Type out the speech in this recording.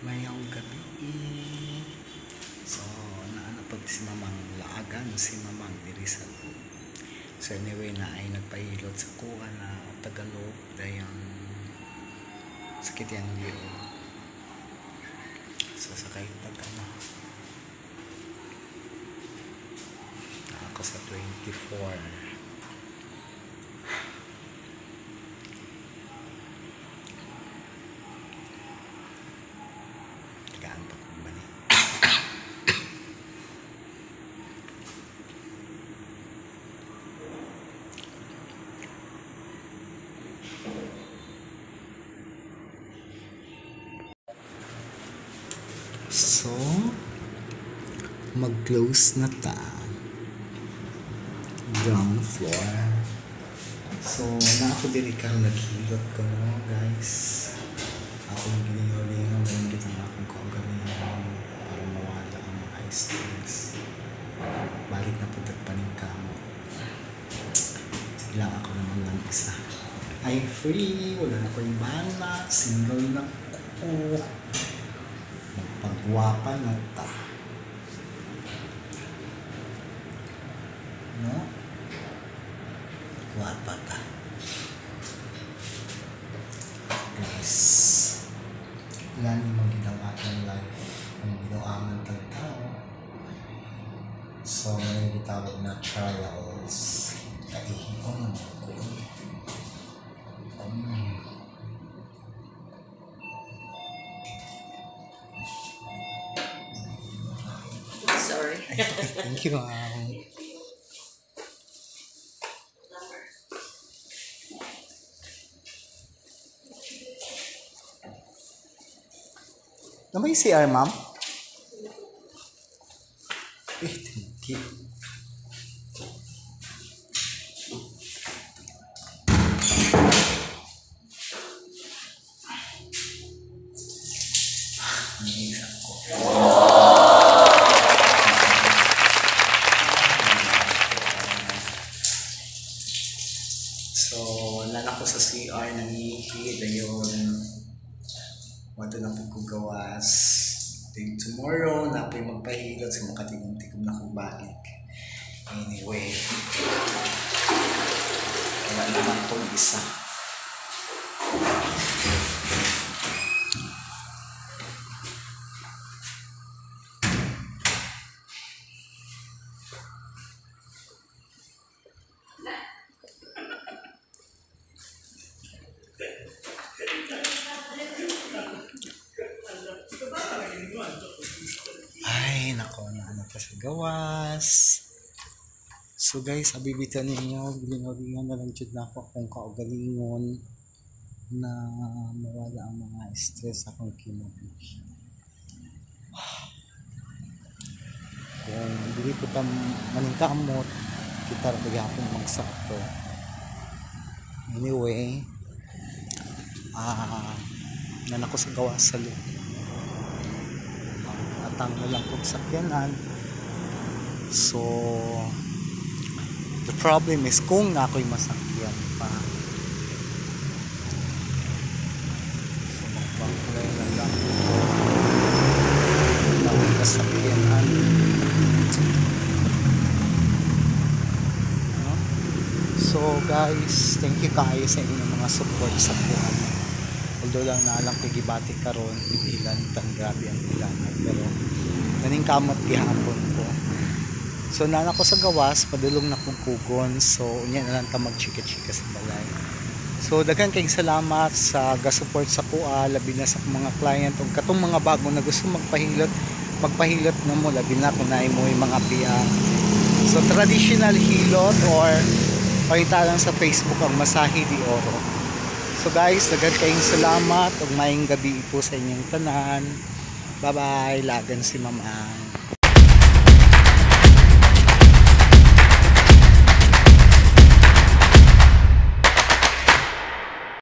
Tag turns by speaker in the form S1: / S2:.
S1: Mayong gabi. So, naano pag si Mamang laagan si Mamang diri sa loob. So anyway, na ay nagpahilot sa kuha na Tagalog dayang sakit yang liog. So sakay pag ano. Ako sa 24. Tagaan pa kong bani. So, mag-close na ta. Ground floor. So, na ako diri karon naghilot ko no, guys. Ako gilingaw-lingaw ganun kita nga akong kaugalingon para mawala ang mga stress. Balik na punta paningkamot. Sige lang, ako naman lang isa. I'm free, wala na ko yung bana, single na ko. Magpagwapa na ta. No? Gwapa ta. Guys, wala ni mong ginawa ng life kung ginawangan tag tao. So, may gitawag na trials. Kaihion naman ko.
S2: Sorry.
S1: Thank you, ma'am. Ano ba yung CR, ma'am? Eh, thank you. Ang ko. So, wala na ko sa CR, nangihi, dayon. Wato na po ko gawas. Then tomorrow, na po yung magpahilot sa makatigom-tigom na kong balik. Anyway, wala naman tong isa. Ay, nako, naano pa sa gawas. So guys, abibitan ninyo, gilingaw-lingaw na lang jud na ako akong kaugalingon na mawala ang mga stress akong kinabuhi. Kung dili ko tam maningkamot, kita ra gihapon magsakto. Anyway, nanako sa gawas sa loob. Atang na lang kong sakyanan. So, the problem is kung na ako'y masakyan pa. So, magbangkulay na lang ko. Wala akong masakyanan. No? So, guys, thank you kayo sa inyong mga support sa buhay. Although lang naalang ko gibati karon ilan tan grabe ang ilan pero naningkamot gihapon ko. So nana ko sa gawas padulong na kong kugon, so unya na lang ta magchika-chika sa balay. So daghan kayong salamat sa ga-support sa kuha, labi na sa mga client ug katong mga bago na gusto magpahilot, magpahilot na mo, labi na kung naay mo mga PR. So traditional hilot or pakita lang sa Facebook ang Masahe de Oro. So guys, daghan kayong salamat ug maayong gabi po sa inyong tanan. Bye-bye. Lagan si Mamang.